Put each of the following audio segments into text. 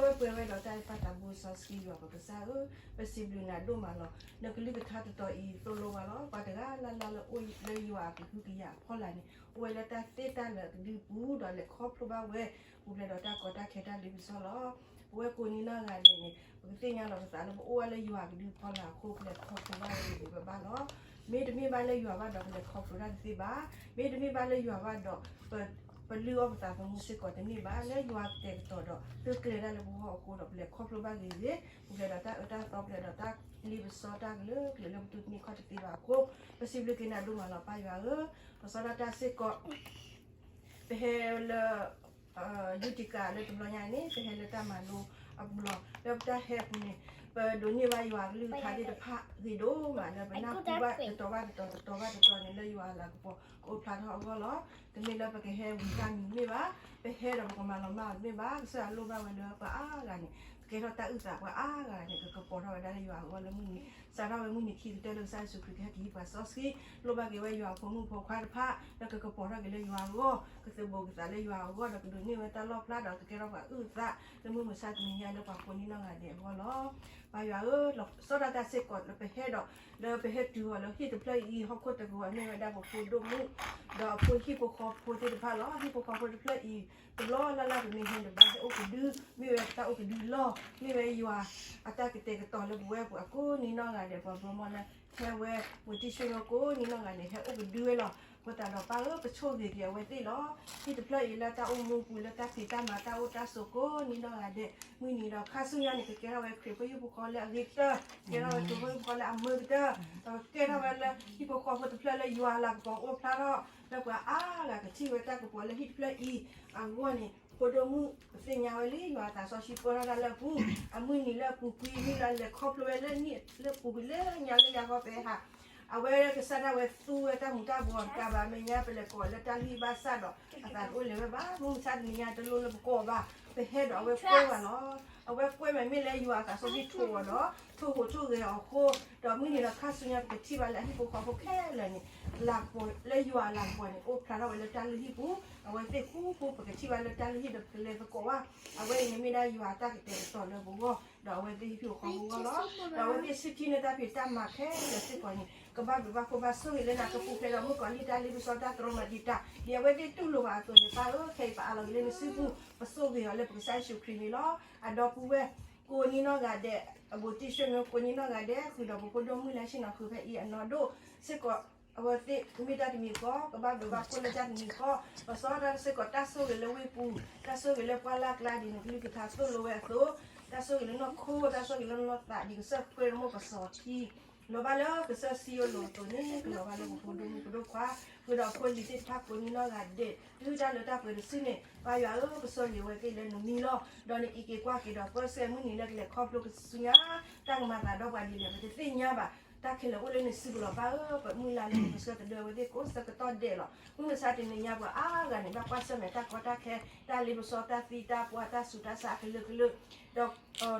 ဝဲပှဲၤဝဲဒီးတၢ်အဲၣ်ပၢ်သးဘိစီဆှံယွၤပကစၢ်ဧၢ, ပစံးဘျုးနၤဒိၣ်မးလီၤ. နကလုၢ်ကထါတတီၤအံၤသိၣ်လိဝဲလီၤ. ပှၤတဂၤလၢ်လၢ်လၢအိၣ်လၢယွၤအကဟုကယာ်အဖီလာ်န့ၣ် အိၣ်ဝဲလၢတၢ်သ့ၣ်တၢ်လၢအကဒုပူၤ ဒီးလဲၤခီဖျိဘၣ်ဝဲ ပူၤဖျဲးဒီးတၢ်ကီတၢ်ခဲတၢ်လ့ပစီလီၤ. ပဝဲကိးနံၤနီၢ်ဂၤဒဲးန့ၣ် ပကသ့ၣ်ညါလီၤပသးလၢပအိၣ်ဝဲလၢယွၤအကဒုအဖီလာ်အဃိ ပလဲၤခီဖျိဘၣ်ဝဲန့ၣ်ပဘၣ်လီၤ. မ့တမ့ၢ်ဘၣ်လၢယွၤဘၣ်ဒီး ပလဲၤခီဖျိတၢ်တသ့ဘၣ်. မ့တမ့ၢ်ဘၣ်လၢယွၤဘၣ်ဒီး ပ ပလုၢ်အီၣ်ပသးသမူစ့ၢ်ကီးတန့ၢ်ဘၣ်. လၢယွၤကတဲာ်ကတီၤဒီး သုကျဲၤတၢ်လၢပဂီၢ်အဃိဒီး ပလဲၤခီဖျိဘၣ်ဂ့ၤဂ့ၤ, ပူၤဖျဲးဒီးတၢ်အၢတၢ်သီ ပူၤဖျဲးဒီးတၢ်လ့ပစီတၢ်ကလုာ်ကလုာ်လၢပတူၢ်တန့ၢ်ခီၣ်တသ့ဘၣ်အဃိ ပစံးဘျုးက့ၤနၤဒိၣ်မးလီၤ ပၢ်ယွၤဧၢ. လီၤဆီဒၣ်တၢ်စ့ၢ်ကီး ပဟဲလၢ ယူတံကၤလၢတဘျီညါန့ၣ် ပဟဲလၢတၢ်မၤလိအပူၤလီၤ. လၢပတၢ်ဟဲအပူၤန့ၣ် ပဒိးန့ၢ်ဘၣ်ယွၤအကလုၢ်ကထါသ့ၣ်တဖၣ်ဂ့ၤဒိၣ်မးလၢပနၢ်ဟူဘၣ်တတီၤဘၣ်တတီၤ တတီၤဘၣ်တတီၤန့ၣ် လၢယွၤအလၤကပီၤကအိၣ်ဖျါထီၣ်အဂီၢ်လီၤ. တမ့ၢ်လၢပကဟဲဝံၤတၢ်မံၤတမ့ၢ်ဘၣ်, ပဟဲဒီးပကမၤလီၤမၢ်အီၤတမ့ၢ်ဘၣ်, ကစၢ်ယွၤလိၣ်ဘၣ်ဝဲလၢပှၤအါဂၤန့ၣ် ကကဲထီၣ်တၢ်အုၣ်သး, ပှၤအါဂၤန့ၣ် ကကပီၤထီၣ်ဝဲဒၣ်လၢယွၤအဂီၢ်လၢမုၢ်နံၤ, စးထီၣ်ဝဲမုၢ်နံၤခံကတၢၢ်လၢကစၢ်ယ့ၣ်ၡူးခရံာ်ကဟဲက့ၤဟံးပှၤစီဆှံ, လိၣ်ဘၣ်က့ၤဝဲယွၤအဖိမုၣ်ဖိခွါတဖၣ် လၢကကပီၤထီၣ်က့ၤလၢယွၤအဂီၢ်, ကသဘိးကသးလၢယွၤအဂီၢ်ဒီး ကဒိးန့ၢ်ဝဲတၢ်လီၣ်ဖျါဒီး ကကဲထီၣ်ပှၤအုၣ်အသး လၢမုၢ်မဆါတနံၤညါလၢပှၤကိးနံၤနီၢ်ဂၤဒဲးအဂီၢ်လီၤ. ပၢ်ယွၤဧၢ, လီၤဆီဒၣ်တၢ်စ့ၢ်ကီးလၢပဟဲဒီး လၢပဟဲတုၤအီၤလၢဟံၣ်တဖျၢၣ်အံၤ ဟီၣ်ခိၣ်တကဝၤမ့ၢ်ဝဲဒၣ်ပဖိဒိၣ်မုၣ် ဒီးအဖိဟံၣ်ဖိဃီဖိသ့ၣ်တဖၣ်လီၤ. ဟံၣ်ဖိဃီဖိတဖျၢၣ်အံၤ တဘျီလၢ်လၢ်ပမ့ၢ်ဟဲန့ၣ် ဘၣ်ဟဲအိၣ်ကဒု မ့ၢ်ဝဲတၢ်အိၣ်ကဒုလီၢ်, မ့ၢ်ဝဲယွၤအတၢ်ကတဲာ်ကတီၤလၢပဝဲပှၤကိးနံၤနီၢ်ဂၤဒဲး ပှၤဘီမီၢ်လၢ ဟဲဝဲ ဝံၤတံၢ်ဆၢယိကိးနံၤနီၢ်ဂၤန့ၣ် ဟဲအိၣ်ကဒုဝဲလီၤ. အဃိသတးဒီးပၢ်ဧၢ, ပဆိၣ်ဂ့ၤက့ၤအဝဲသ့ၣ်လီၤ. ဟံၣ်တဖျၢၣ်အံၤလၢတၢ်အိၣ်မူပူၤ လၢတၢ်ဖံးတၢ်မၤတၢ်အိၣ်တၢ်ဆိးကိးနံၤနီၢ်ဂၤဒဲး, မုၢ်နံၤဒီးခါဆူညါန့ၣ် ကကဲထီၣ်ဝဲခရံာ်ဖိဟံၣ်ဖိဃီလၢအဂ့ၤကတၢၢ်, ကဲထီၣ်ဝဲခရံာ်ဖိဟံၣ်ဖိဃီလၢအမုာ်ကတၢၢ်, ဒီးကကဲထီၣ်ဝဲလၢဟံၣ်ဖိဃီဖိတဖျၢၣ်လၢယွၤအလၤကပီၤအိၣ်ဖျါထီၣ်, လၢပှၤအါဂၤကထံၣ်ဝဲတၢ်ကပီၤလၢဟံၣ်တဖျၢၣ်အံၤအဂီၢ်န့ၣ်, ဖိဒိၣ်မုၣ်သ့ၣ်ညါဝဲလံ ယွၤအသးစီဆှံပၢထီၣ်တၢ်လၢအပူၤ, အမုၢ်နံၤလၢအပူၤကွံာ် မ့ၢ်လၢလဲၤခီဖျိဝဲလၢနံၣ်လၢပူၤကွံာ်လၢညါလၢယၤဂီၢ်ဖဲဟး အဝဲကစၢ်ဒၣ်ဝဲသူဝဲတၢ်မူၤတၢ်ဘှီးတကးဘၣ် အမဲာ်ညါပလဲၤကိးလၢတၢ်လုၢ်ဟံၣ်ဘၣ်ဆၣ်ဒီး အသးတအိၣ်လၢၤဝဲဘၣ်. မုၢ်မဆါတနံၤညါတလိၣ်လၢပကိးအီၤဘၣ်, ပဟဲဒီးအဝဲကွဲဘၣ်လီၤ. အဝဲကွဲမ့ၢ်မ့ၢ်လၢယွၤအသးစီဆှံထိးအီၤဒီး ထိၣ်ဟူးထိၣ်ဂဲၤအီၤအဃိ, ဒီးမုၢ်နံၤဒီးခါဆူညါပကထံၣ်ဘၣ်လၢအဟံၣ်ဖိဃီဖိခဲလၢာ်န့ၣ် လၤကပီၤလၢယွၤအလၤကပီၤန့ၣ် အိၣ်ဖျါထီၣ်ဝဲလၢတၢ်လုၢ်ဟံၣ်ပူၤ, အဝဲသ့ၣ်ဃူဖိပကထံၣ်ဘၣ်လၢတၢ်လုၢ်ဟံၣ်ဒီးပကလဲၤသကိးဘၣ်. အဝဲအံၤန့ၣ်မ့ၢ်ဒၣ်ယွၤအတၢ်ကတဲာ်ကတီၤလၢပဂီၢ် ဒီးအဝဲသ့ၣ်ဟံၣ်ဖိဃီဖိအဂီၢ်လီၤ. ဒီးအဝဲသ့ၣ်ဆူၣ်ထံန့ၢ်တၢ်ဖံးတၢ်မၤခဲလၢာ်စ့ၢ်ကီးန့ၣ် ကဘၣ်ဘျုးဘၣ်ဖှိၣ်ဘၣ်ဆိၣ်ဂ့ၤလၢနၤ ကပူၤဖျဲးဒီးမုၣ်ကီၤလံၢ်တၢ်လ့ပစီတၢ်တြီမၤဒံးတၢ်, ဒ်အဝဲသ့ၣ်တူၢ်လိာ်ဘၣ်အသိးန့ၣ် ပၢ်ဧၢ, ခဲအံၤပအးလီၤက့ၤလၢနစုပူၤ, ပဆိၣ်ဂ့ၤအီၤလၢပကစၢ်ယ့ၣ်ၡူးခရံာ်မံၤလီၤ. အဒီပုၢ်ဝဲၢ်ကိးနံၤနီၢ်ဂၤဒဲး, အဘူးတံၢ်ဆၢမ့ၢ်ကိးနံၤနီၢ်ဂၤဒဲး, ဃုာ်ဒီးပဖိဒိၣ်မုၣ်လၢဟံၣ်နီၤဃုာ်ဖဲအံၤအနီၢ်ဒိၣ်စ့ၢ်ကီး အဝဲသ့ၣ်မ့ၢ်တၢ်တမံၤဃီ, ကဘၣ်ဘျုးဘၣ်ဖှိၣ်လၢတၢ်တမံၤဃီ, လီၤဆီဒၣ်တၢ်စ့ၢ်ကီး တၢ်ဆိၣ်ဂ့ၤလၢဝ့ၢ်ပူၤ, တၢ်ဆိၣ်ဂ့ၤလၢပှၢ်လၢ်ကျါ ဒ်နကလုၢ်ကထါသိၣ်လိဝဲအသိး, တၢ်ဆိၣ်ဂ့ၤလၢနီၢ်ခိ, တၢ်ဆိၣ်ဂ့ၤလၢနီၢ်သး ဒ်ကစၢ်ဃ့ရမိၢ်ပစီၤခံ လီၤဘၣ်လၢကစၢၢ်စံယိၣ်လိၤအသိးန့ၣ် ကလီၤဘၣ်လၢပဖိဒိၣ်မုၣ်ဖိဒိၣ်ခွါ, ဃုာ်ဒီးအဖိအလံၤသ့ၣ်တဖၣ်ကိးနံၤနီၢ်ဂၤဒဲး, တုၤတၢ်လၢတၢ်ပှဲၤတစုန့ၣ် ပၢ်ယွၤဧၢ, ပဆိၣ်ဂ့ၤဝဲသ့ၣ်လၢနမံၤလီၤ. ဒီးနက့ၤက့ၤကွၢ်က့ၤဒီးပၢဆှၢမုၢ်နံၤလၢကလဲၤခီဖျိကစူညါ, တၢ်ကမၤသးဒီးပှၤဒ်လဲၣ် ပတသ့ၣ်ညါဘၣ်. တၢ်ခဲလၢာ်အိၣ်လၢနစုပူၤလီၤ ပၢ်ဧၢ, ပမုၢ်လၢ်လၢပကဆှၢကဒၢဝဲသ့ၣ်ကိးဆၢကတီၢ်ဒဲးလီၤ. မုၢ်မဆါတနံၤညါပှၤအါဂၤန့ၣ် ဘၣ်ကွၢ်ဆၢၣ်မဲာ်တၢ်ကီတၢ်ခဲ, တၢ်လ့ပစီတၢ်သံတၢ်ပှၢ် တၢ်ဆူးတၢ်ဆါအကလုာ်ကလုာ်,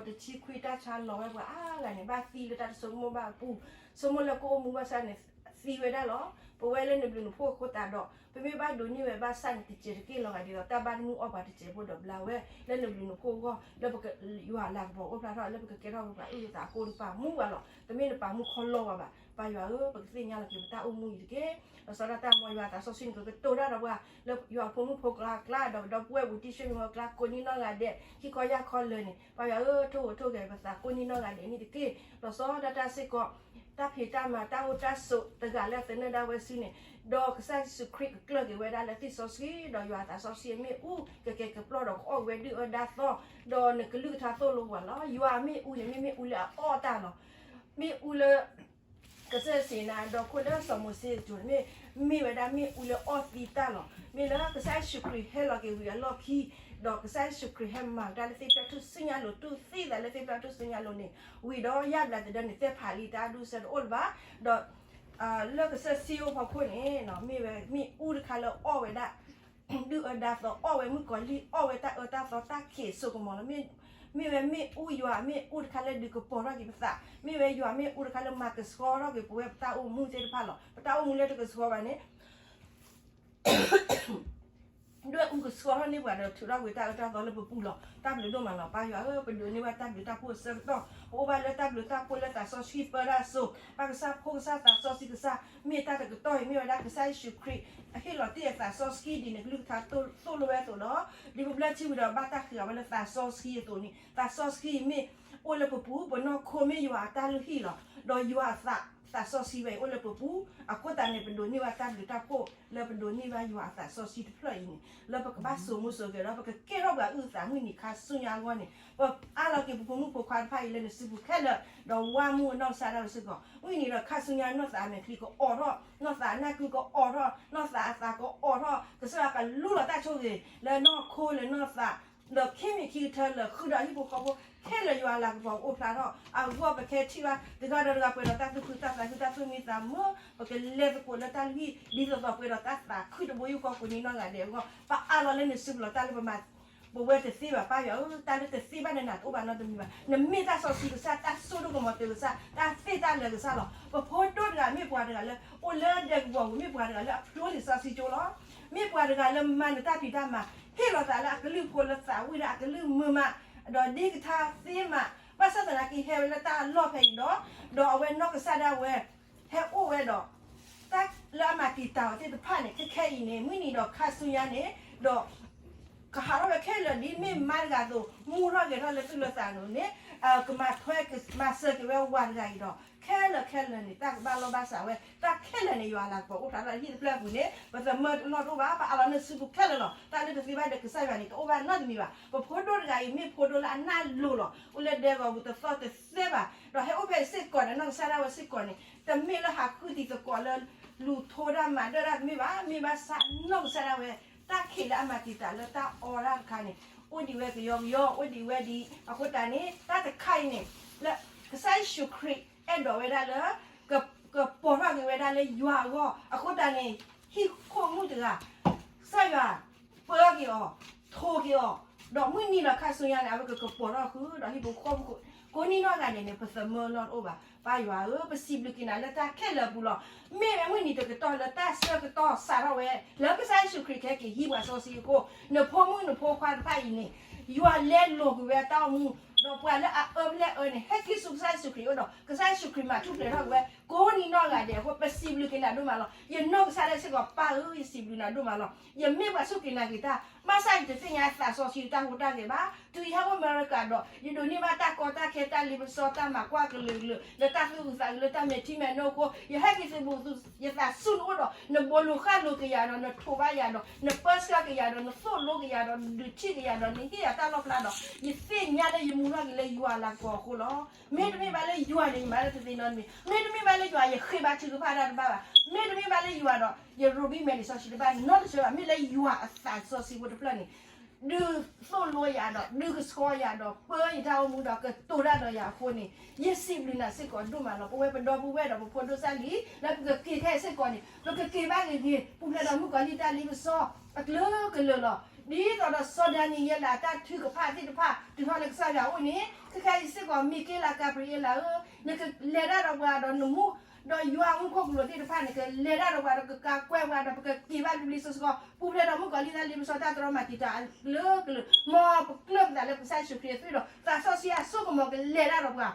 ဒီး တဆံခွံတၢ်ဆါလီၤဝဲပှၤအါဂၤန့ၣ် ဘၣ်သံလၢတၢ်တဆိကမိၣ်ဘၣ်အပူၤ, ဆိကမိၣ်လၢကအိၣ်မူဘၣ်ဆၣ်န့ၣ် သံဝဲဒၣ်လီၤ. ပဝဲလၢနဘျုးနဖှိၣ်အဃိသတးဒီး ပမ့ၢ်ဘၣ်ဒိးန့ၢ်ဝဲဘၣ်ဆၣ်န့ၣ် တစဲးတက့ၢ်လီၤဂာ်ဒ်သိး တၢ်ဘၣ်တမုၢ်အီၣ်ပှၤတစဲးဖိဒီးဘျါဝဲ လၢနဘျုးနဖှိၣ်အဂီၢ် လၢပက ယွၤအလၤကပီၤအိၣ်ဖျါထီၣ် လၢပကကဲထီၣ်ပှၤအုၣ်အသးအဃိ နပာ်မူပှၤလီၤ. တမ့ၢ်နပာ်မူခီလီၤဘၣ်ဘၣ်. ပၢ်ယွၤဧၢ, ပကသ့ၣ်ညါလီၤက့ၤပတၢ်အိၣ်မူအံၤတက့ၢ်. လီၤဆီဒၣ်တၢ်မ်ယွၤအသးစီဆှံန့ၣ် ကကတိၤတၢ်ဒီးပှၤ လၢယွၤဖိမုၣ်ဖိခွါအကျါ ဒီးဒီပုၢ်ဝဲၢ်ဘူးတံၢ်ဆၢမံၤအကျါ ကိးနံၤနီၢ်ဂၤဒဲး ဟံၣ်ခီယာ်ခီလၢာ်န့ၣ် ပၢ်ယွၤဧၢ, ထိၣ်ဟူးထိၣ်ဂဲၤပသးကိးနံၤနီၢ်ဂၤဒဲးန့ၣ်တက့ၢ်. လီၤဆီဒၣ်တၢ်စ့ၢ်ကီး တၢ်ဖံးတၢ်မၤတၢ်အိၣ်တၢ်ဆိးတဂၤလၢအသနၢၣ်ဒၣ်ဝဲစုန့ၣ် ဒီးကစၢ်ယ့ၣ်ၡူးခရံာ်ကကျၢၢ်က့ၤဝဲဒၣ်လၢသ့ၣ်စီဆှံ ဒီးယွၤအသးစီဆှံအမ့ၣ်အူ ကကဲကပျီၢ်ဒီးကအီၣ်ဝဲဒုၣ်အၢဒါသီ ဒီးနကလုၢ်ကထါသိၣ်လိပှၤလီၤ. ယွၤအမ့ၣ်အူန့ၣ် မ့မ့ၣ်အူလၢအအီၣ်တၢ်လီၤ. မ့ၣ်အူလၢ ကစၢ်ယွၤစံးနၤဒီးခိၣ်လၢစီၤမိၤၡ့အစိၤန့ၣ် မ့ၢ် မ့ၢ်ဝဲဒၣ်မ့ၣ်အူလၢအီၣ်သံတၢ်လီၤ. မ့ၢ်လၢကစၢ်ယ့ၣ်ၡူးခရံာ်ဟဲလီၤက့ၤဝံၤအလီၢ်ခံ ဒီးကစၢ်ယ့ၣ်ၡူးခရံာ်ဟဲမၤတၢ်လၢသ့ၣ်ဖျၢၣ်ထူၣ်စုညါလိၤ တူၢ်သံသးလၢသ့ၣ်ဖျၢၣ်ထူၣ်စုညါလိၤန့ၣ် ဝံၤဒီးယါဘျါသဒၢန့ၣ် သဲဖးလံာ်တၢ်အဒူၣ်အဆၢတအိၣ်လၢၤဘၣ်. ဒီး လၢကစၢၢ်စံယိၣ်ဖီခိၣ်န့ၣ် မ့ၢ်ဝဲမ့ၣ်အူတခါလၢအီၣ်ဝဲဒၣ် ဒုၣ်အၢဒါသီ အီၣ်ဝဲမုၣ်ကီၤလံၢ် အီၣ်ဝဲတၢ်အၢတၢ်သီတၢ်ခံးစိကမီၤလီၤ. မ့ၢ်ဝဲမ့ၣ်အူယွၤမ့ၣ်အူတခါလၢဒုးကပီၤထီၣ်က့ၤပသး, မ့ၢ်ဝဲယွၤမ့ၣ်အူတခါလၢမၤကဆှီထီၣ်က့ၤပဝဲပတၢ်အိၣ်မူသ့ၣ်တဖၣ်လီၤ. ပတၢ်အိၣ်မူလၢတကဆှီဘၣ်န့ၣ် ဒွဲၣ်အူကဆှီထီၣ်န့ၢ်ပှၤဒီးထုးထီၣ်ကွံာ်တၢ်အၢတၢ်သီလၢပပူၤလီၤ. တၢ်ဘျုးဒိၣ်မးလီၤ. ပၢ်ယွၤဧၢ, ပဒိးန့ၢ်ဘၣ်တၢ်ဘျုးတၢ်ဖှိၣ်အဆၢကတီၢ်, ပအိၣ်ဘၣ်လၢတၢ်ဘျုးတၢ်ဖှိၣ်လၢသးစီဆှံပၢတၢ်အစိၤ, ဘၣ်ကစၢ်ဖိကစၢ်သးစီဆှံကစၢ်, မ့ၢ်တၢ်တကတီၢ်အံၤ မ့ၢ်ဝဲဒၣ်ကစၢ်ယ့ၣ်ၡူးခရံာ် အဟ့ၣ်လီၤတ့ၢ်အသးစီဆှံဒ်နကလုၢ်ကထါသိၣ်လိဝဲအသိးလီၤ. ဒ်ပဘျၢထံဝံၤဒီးဘၣ်တၢ်ဃ့အီၤဝဲလၢသးစီဆှံအသိးန့ၣ်, သးစီဆှံမ့ၢ်အိၣ်လၢပပူၤ, ပနီၢ်ခိမ့ၢ်ယွၤအတၢ်လုၢ်ဟံၣ်လီၤ. ဒီးယွၤအသး, သးစီဆှံဝဲအံၤအိၣ်လၢပပူၤ, အဃိသတးန့ၣ် ပဒိးန့ၢ်ဘၣ်တၢ်ဘျုးတၢ်ဖှိၣ်လၢပဒိးန့ၢ်ဘၣ်ယွၤအသးစီဆှံတဖျၢၣ်အံၤန့ၣ် လၢပကဘၣ်စိာ်မူစိာ်ဂဲၤဒီး ပကကဲထီၣ်ပှၤအုၣ်အသးမုၢ်နံၤခါဆူညါအဂီၢ်န့ၣ်, ပအးလီၤက့ၤပဖိမုၣ်ဖိခွါတဖၣ်အံၤလၢနစုပူၤခဲလၢာ်, ဒီးဝါမူအနီၢ်ကစၢ်ဒၣ်ဝဲစ့ၢ်ကီး, ဝံနံၤဒီးခါဆူညါနီၢ်သးအမဲာ်ချံကအိးထီၣ်, နီၢ်သးအနၢ်ကုကအိးထီၣ်, နီၢ်သးအသးကအိးထီၣ်, ကစၢ်ယွၤကလူလီၤတၢ်ဆိၣ်ဂ့ၤလၢနီၢ်ခိလၢနီၢ်သး ဒီးခံမံၤခံကထၢလၢာ် ဃုာ်ဒီးဟံၣ်ဖိဃီဖိခဲလၢာ် ယွၤအလၤကပီၤအိၣ်ဖျါထီၣ်အဂီၢ် ပကဟဲထံၣ်ဘၣ်တဂၤဒီးတဂၤ ပှဲၤဒီးတၢ်သူၣ်ခုသးခု တၢ်သူၣ်မံသးမုာ်, ပကလဲၤသကိးလၢတၢ်လုၢ်ဟံၣ် ဒ်သိးသိးပှဲၤဒီးတၢ်သးခုတဘိယူၢ်ဃီ ကိးနံၤနီၢ်ဂၤဒဲးအဂီၢ်, ပအးလီၤလၢနစုပူၤလီၤ. တၢ်လၢပမၤ ပဝဲတသ့ဘၣ် ပၢ်ယွၤဧၢ, တၢ်လၢတသ့ဘၣ်န့ၣ် နၤတအိၣ်ဘၣ်နီတမံၤဘၣ်. နမ့ၢ်တၢ်စီဆှံကစၢ်, တၢ်စိတၢ်ကမီၤတၢ်ကစၢ်, တၢ်သ့ၣ်တၢ်လၢာ်ကစၢ်လီၤ. ပဖိဒိၣ်တဂၤ မ့ၢ်ပှၤတဂၤလၢ အိၣ်လၢဒဲကဝီၤပူၤ, မ့ၢ်ပှၤတဂၤလၢအဖျိလံာ်စီဆှံကၠိလီၤ. မ့ၢ်ပှၤတဂၤလၢမၤနတၢ်ဖံးတၢ်မၤ, ဟ့ၣ်လီၤသးလၢအကလုၢ်ဖိလၢသးဝံၣ်ဒီးအကလုၢ်မုာ်မး, ဒီးဒ်ကထါသ့မး, ဘၣ်ဆၣ်သနာ်က့ ဟဲဝဲလၢတၢ်အလီၢ်ဖဲအံၤဒီး, ဒီးအဝဲနီၢ်ကစၢ်ဒၣ်ဝဲ ဟဲအိၣ်ဝဲဒီး တၢ်လၢအမၤတံာ်တာ်အီၤသ့ၣ်တဖၣ်န့ၣ် ခဲခဲအံၤန့ၣ် မုၢ်နံၤဒီးခါဆူညါန့ၣ်, ဒီး ကဟးထီၣ်ဝဲခဲလၢာ်ဒ်မ့ၢ်မါတဂၤအသိး, မူထီၣ်ဂဲၤထီၣ်လၢသူၣ်လၢသးန့ၣ်, ကမၤထွဲမၤစၢၤက့ၤဝဲဝၤတဂၤအံၤဒီး ခဲလၢာ်ခဲလၢာ်န့ၣ် တၢ်ကဘၣ်လီၢ်ဘၣ်စးဝဲ, တၢ်ခဲလၢာ်န့ၣ် ယွၤအလၤကပီၤအိၣ်ဖျါထီၣ်လၢဟံၣ်တဖျၢၣ်အပူၤန့ၣ် ပသမၢလီၢ်တအိၣ်ဘၣ်, ပအးလီၤလၢနစုပူၤခဲလၢာ်လီၤ. တၢ်လၢတသ့ဘၣ်ဒီးကစၢ်ယွၤန့ၣ် တအိၣ်ဘၣ်နီတမံၤဘၣ်. ပဖိဒိၣ်တဂၤအံၤ မ့ၢ်ဖိဒိၣ်လၢအနၢ်လိၤလီၤ, အိၣ်လၢဒဲကဝီၤပူၤတသီၣ်တသဲဘၣ်, ဒီးဟဲအိၣ်ဖဲအံၤစ့ၢ်ကီးန့ၣ် နီၢ်ကစၢ်ဒၣ်ဝဲစ့ၢ်ကီးန့ၣ် တမ့ၢ်လၢဟးဃုသံသကိးလၢ လူၤထိတၢ်မၤဒၢၣ်တၢ်တမ့ၢ်ဘၣ်, မ့ၢ်ဘၣ်ဆၣ်နီၢ်ကစၢ်ဒၣ်ဝဲ တၢ်ခံးလၢအမၤတံာ်တာ်လၢတၢ်အီၣ်တၢ်တခါန့ၣ် အိၣ်ဒံးဝဲကယီကယီ, အိၣ်ဒံးဝဲဒ်အဃိသတးန့ၣ် တၢ်တခါအံၤန့ၣ် လၢကစၢ်ယ့ၣ်ၡူးခရံာ်အဲၣ်ဒိးဝဲဒၣ်လၢ ကပိာ်ထီၣ်က့ၤဝဲဒၣ်လၢယွၤအဂီၢ်, အဃိသတးန့ၣ် ဟံၣ်ခိၣ်မုၣ်တဂၤ ကစၢ်ယွၤ ပၢက့ၤအီၤ, ထိးက့ၤအီၤ, ဒီးမုၢ်နံၤဒီးခါဆူညါန့ၣ် အဝဲကကပိာ်ထီၣ်ဃုာ်ဒီးဟံၣ်ဖိဃီဖိ, ကိးနံၤနီၢ်ဂၤဒဲးန့ၣ် ပသမၢလီၢ်တအိၣ်ဘၣ်. ပၢ်ယွၤဧၢ, ပစံးဘျုးက့ၤနၤလၢတၢ်ခဲလၢာ်အပူၤလီၤ. မ့ၢ်ဝဲမုၢ်နံၤတကတီၢ်လၢတၢ်ဆၢကတီၢ်စးထီၣ်ဝဲ လၢကစၢ်ယ့ၣ်ၡူးခရံာ်ကဟဲက့ၤဟံးပှၤစီဆှံအဃိ, နဖိမုၣ်နဖိခွါတဖၣ်အံၤန့ၣ် ယွၤလဲလိာ်ကွံာ်ဝဲတၢ်အိၣ်မူ, ဒီးပှၤလၢအအၢပလဲၢ်အၢန့ၣ် ဟဲက့ၤဆူကစၢ်ယ့ၣ်ၡူးခရံာ်အအိၣ်ဒီး ကစၢ်ယ့ၣ်ၡူးခရံာ်မၤထူၣ်ဖျဲးထီၣ်က့ၤဝဲ ကိးနံၤနီၢ်ဂၤဒဲးအဃိ ပစံးဘျုးက့ၤနၤဒိၣ်မးလီၤ. ယနီၢ်ကစၢ်ဒၣ်စ့ၢ်ကီး ပၢ်ဧၢ, ယစံးဘျုးနၤဒိၣ်မးလီၤ. ယမ့ၢ်ပှၤစူၢ်က့ၤနာ်က့ၤတၢ်, ဘၣ်ဆၣ်ယတသ့ၣ်ညါသးစီဆှံတၢ်ဟူးတၢ်ဂဲၤဘၣ်. တုၤယဟဲအိၣ်အမဲရကၤဒီး ယဒိးန့ၢ်ဘၣ်တၢ်ကီတၢ်ခဲ တၢ်လ့ပစီ တၢ်မၤကွၢ်ကလုာ်ကလုာ် လၢတၢ်သူၣ်အုးသးအုး လၢတၢ်မဲာ်ထံမဲာ်နိအဃိ, ယဟဲက့ၤသုးဘူးသုး ယသးဆူၣ်နအိၣ်ဒီး နဘိးလိာ်ဃၣ်လိာ်က့ၤယၤဒီး နထိးဘၣ်ယၤဒီး နပၢဆှၢက့ၤယၤဒီး နသိၣ်လိက့ၤယၤဒီး နဒုးထံၣ်က့ၤယၤဒီး နဟ့ၣ်ယၤတၢ်လီၣ်ဖျါဒီး ယသ့ၣ်ညါလၢယမူထီၣ်က့ၤလၢယွၤအလၤကပီၤအဃိလီၤ. မ့တမ့ၢ်ဘၣ်လၢယွၤန့ၣ် ယမၤတၢ်တသ့နီတမံၤ, မ့တမ့ၢ်ဘၣ်လၢယွၤ ယဃ့ဘါထုကဖၣ်တၢ်တဘၣ်ဘၣ်, မ့တမ့ၢ်ဘၣ်လၢယွၤဒီး ယရိးဘံမဲာ်လံာ်စီဆှံတဘၣ်နီတဆၢဘၣ်. မ့ၢ်လၢယွၤအသးစီဆှံဖိတဖျၢၣ်န့ၣ် ဒုးသိၣ်လိယၤဒီး ဒုးကဆှီယၤဒီး ပၢယတၢ်အိၣ်မူဒီး ကတိၤတၢ်ဒီးယၤအဃိန့ၣ် ယစံးဘျုးနၤစ့ၢ်ကီးဒိၣ်မးလီၤ. ပဝဲပဒီပုၢ်ဝဲၢ်ဒီးပဖိဒိၣ်စၢ်လံၤ လၢပကက့ၤခဲအံၤစ့ၢ်ကီးန့ၣ် ပကက့ၤဘၣ်ဂ့ၤဂ့ၤ ပူၤဖျဲးဒီးမုၣ်ကီၤလံၢ်တၢ်လ့ပစီ အကလုာ်ကလုာ်လီၤ. ဒ်သိးဒီးစီၤဒၤနံးယ့လး တၢ်ထုကဖၣ်သ့ၣ်တဖၣ် တုၤထီၣ်လၢကစၢ်ယွၤအအိၣ်န့ၣ် ခဲခဲအံၤစ့ၢ်ကီး မံၤက့လး ကၤဘြံၤအ့လးဧၢ, နကလဲၤတၢ်ဒီးပှၤဒီးနမူ ဒီးယွၤမူခိၣ်ကလူးသ့ၣ်တဖၣ်န့ၣ် ကလဲၤတၢ်ဒီးပှၤဒီး ကကးကွဲးပှၤဒီး ပကက့ၤဘၣ်ဘျ့ဘျ့ဆှီဆှီ ပူၤဖျဲးဒီးမုၣ်ကီၤလံၢ်တၢ်လ့ပစီ တၢ်တြီမၤတံာ်တာ်အကလုာ်ကလုာ်, မ်ပကျၢၢ်ပသးလၢကစၢ်ယ့ၣ်ၡူးခရံာ်အသွံၣ်ဒီး သးစီဆှံအစိကမီၤကလဲၤတၢ်ဒီးပှၤ,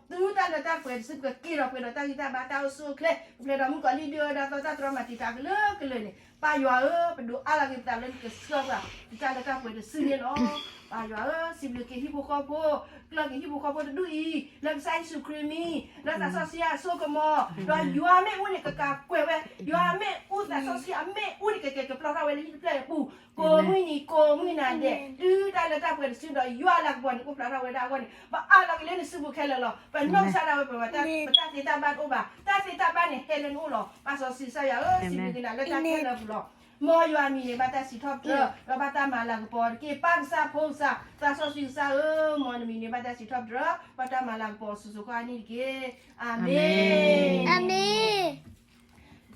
ဒီးတုၤတၢ်လၢတၢ်ပှဲၤတစု ပကက့ၤဒီးပှဲၤဒီးတၢ်ဂံၢ်တၢ်ဘါ တၢ်အိၣ်ဆူၣ်အိၣ်ချ့ ပူၤဖျဲးဒီးမုၣ်ကီၤလံၢ်ဒုၣ်ဒါသီ တၢ်တြီမၤတံာ်တာ်အကလုာ်ကလုာ်န့ၣ် ပၢ်ယွၤဧၢ, ပဒိးအါလီၤက့ၤပသးလၢနကဆှၢပှၤ တုၤတၢ်လၢတၢ်ပှဲၤတစုန့ၣ်လီၤ. ပၢ်ယွၤဧၢ, စံးဘျုးက့ၤဟံၣ်ဖိဃီဖိ, ကျၢၢ်က့ၤဟံၣ်ဖိဃီဖိတဒူၣ်အံၤ လၢကစၢ်ယ့ၣ်ၡူးခရံာ်မံၤ, လၢသးစီဆှံအစိကမီၤ, ဒီးယွၤမ့ၣ်အူန့ၣ် ကကးကွဲးဝဲ, ယွၤမ့ၣ်အူသးစီဆှံအမ့ၣ်အူန့ၣ် ကက့ၤကပျီၢ်ထီၣ်ဝဲလၢဟံၣ်တဖျၢၣ်အပူၤ ကိးမုၢ်နံၤကိးမုၢ်နၤဒဲး တုၤတၢ်လၢတၢ်ပှဲၤတစုဒီး ယွၤအလၤကပီၤန့ၣ် အိၣ်ဖျါထီၣ်ဝဲဒၣ်အဂီၢ်န့ၣ် ပအးလီၤက့ၤလၢနစုပူၤခဲလၢာ်လီၤ. ပနီၢ်ကစၢ်ဒၣ်ဝဲ ပဝဲ ပတၢ်သ့တၢ်ဘၣ်တအိၣ်ဘၣ်, တၢ်သ့တၢ်ဘၣ်န့ၣ် ဟဲလၢနအိၣ်လီၤ. ပၢ်စီဆှံကစၢ်ယွၤဧၢ, စံးဘျုးက့ၤနၤလၢတၢ်ခဲလၢာ်အပူၤလီၤ. မ်ယွၤအမံၤန့ၣ် ဘၣ်တၢ်စံးထီၣ်ပတြၢၤ ဒီးဘၣ်တၢ်မၤလၤကပီၤတက့ၢ်. ပၢ်ကစၢ် ဖိကစၢ် သးစီဆှံကစၢ်ဧၢ, မ်နမံၤန့ၣ် ဘၣ်တၢ်စံးထီၣ်ပတြၢၤ ဘၣ်တၢ်မၤလၤကပီၤ စိၤစိၤဃၣ်ဃၣ်န့ၣ်တက့ၢ်. အၤမ့ၣ်. အၤမ့ၣ်.